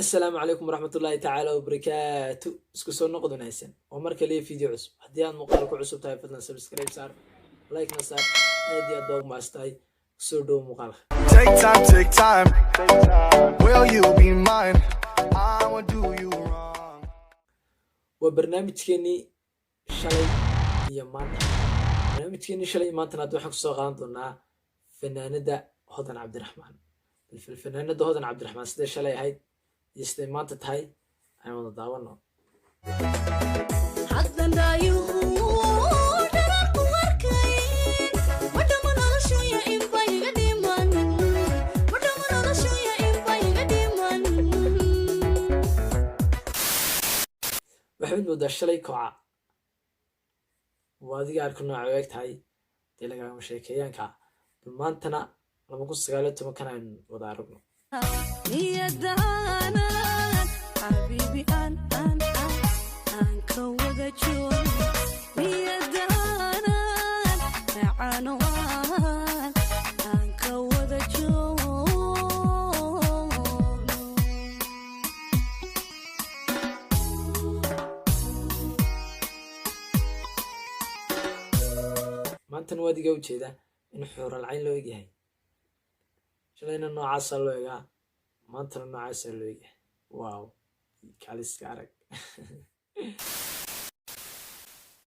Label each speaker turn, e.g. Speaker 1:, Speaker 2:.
Speaker 1: Assalaamu calaykum waraxmatullaahi tacaala wabarakaatu. Isku soo noqod wanaagsan oo mar kaliya video cusub. Haddii aad muuqaal ku cusub tahay, fadlan subscribe saar, like na saar. Aad iyo aad baa ugu mahadsantahay. Soo dhowo muuqaalka.
Speaker 2: Take time, take time. Will you be mine? I won't do you wrong.
Speaker 1: Waa barnaamijkeenii shalay iyo maanta. Barnaamijkeenii shalay iyo maantana hadda waxaan kusoo qaadan doonaa fanaanada Hodan Cabdiraxmaan. Bal fanaanada Hodan Cabdiraxmaan siday shalay ahayd iyo siday maanta tahay aan wada daawano.
Speaker 3: Haddan dhaayuhu dhararku arkayn, madhama noloshuya inba iga dhiman, madhama noloshuya inba iga dhiman.
Speaker 1: Waxaad moodaa shalay kooca waa adiga arka nooca u eg tahay, dee lagama sheekeeyaanka. Bal maantana 2019-kan aynu wada aragno.
Speaker 3: Niyadaanan xabiibi aan aan aan aan ka wada joog, niyadaanan macano aan aan ka wada joogno.
Speaker 1: Maantana waa adiga ujeeda in xuural cayn loo egyahay. Shalayna noocaasaa loo egaa, maantana noocaasaa loo egyahay. Wow, kaliska arag.